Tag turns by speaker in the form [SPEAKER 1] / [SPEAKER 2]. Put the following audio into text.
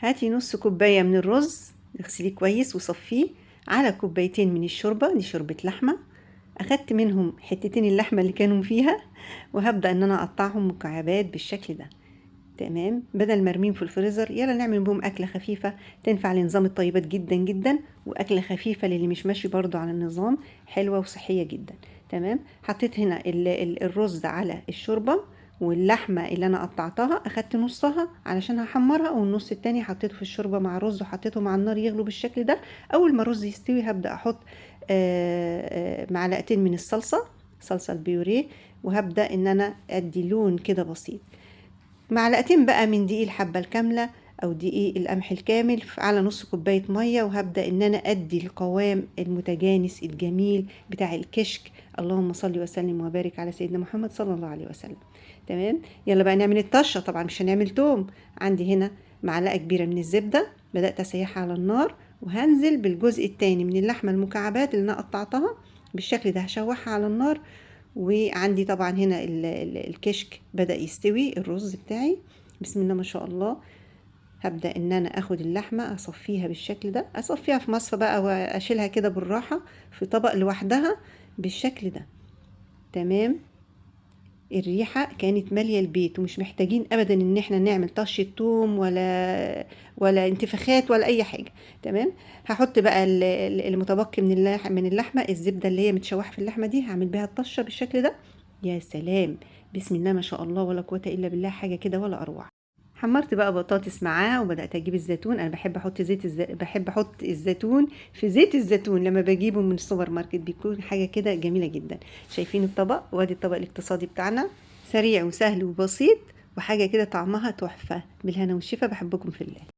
[SPEAKER 1] هاتي نص كوباية من الرز، اغسليه كويس وصفيه، على كوبايتين من الشوربة، دي شوربة لحمة. اخدت منهم حتتين اللحمة اللي كانوا فيها، وهبدأ ان انا اقطعهم مكعبات بالشكل ده. تمام، بدل ما ارميهم في الفريزر يلا نعمل بهم اكلة خفيفة تنفع لنظام الطيبات جدا جدا، واكلة خفيفة للي مش ماشي برضو على النظام، حلوة وصحية جدا. تمام، حطيت هنا الرز على الشوربة، واللحمة اللي انا قطعتها اخدت نصها علشان هحمرها، والنص التاني حطيته في الشوربة مع الرز، وحطيته مع النار يغلو بالشكل ده. اول ما الرز يستوي هبدأ احط معلقتين من الصلصة، صلصة البيوريه، وهبدأ ان انا ادي لون كده بسيط. معلقتين بقى من دقيق الحبة الكاملة او دقيق القمح الكامل على نص كوباية مية، وهبدأ ان انا ادي القوام المتجانس الجميل بتاع الكشك. اللهم صل وسلم وبارك على سيدنا محمد صلى الله عليه وسلم. تمام، يلا بقى نعمل الطشة. طبعا مش هنعمل توم. عندي هنا معلقة كبيرة من الزبدة بدأت اسيحها على النار، وهنزل بالجزء التاني من اللحمة المكعبات اللي انا قطعتها بالشكل ده، هشوحها على النار. وعندي طبعا هنا الكشك بدأ يستوي الرز بتاعي، بسم الله ما شاء الله. هبدأ ان انا اخد اللحمة اصفيها بالشكل ده، اصفيها في مصفى بقى واشيلها كده بالراحة في طبق لوحدها بالشكل ده. تمام، الريحة كانت مالية البيت، ومش محتاجين ابدا ان احنا نعمل طشة توم ولا انتفاخات ولا اي حاجة. تمام، هحط بقى المتبقي من اللحمة، الزبدة اللي هي متشوحة في اللحمة دي هعمل بيها الطشة بالشكل ده. يا سلام، بسم الله ما شاء الله ولا قوة الا بالله، حاجة كده ولا اروع. حمرت بقى بطاطس معاه، وبدأت اجيب الزيتون. انا بحب احط زيت بحب احط الزيتون في زيت الزيتون لما بجيبه من السوبر ماركت، بيكون حاجة كده جميلة جدا. شايفين الطبق؟ وادي الطبق الاقتصادي بتاعنا، سريع وسهل وبسيط، وحاجة كده طعمها تحفة. بالهنا والشفا، بحبكم في الله.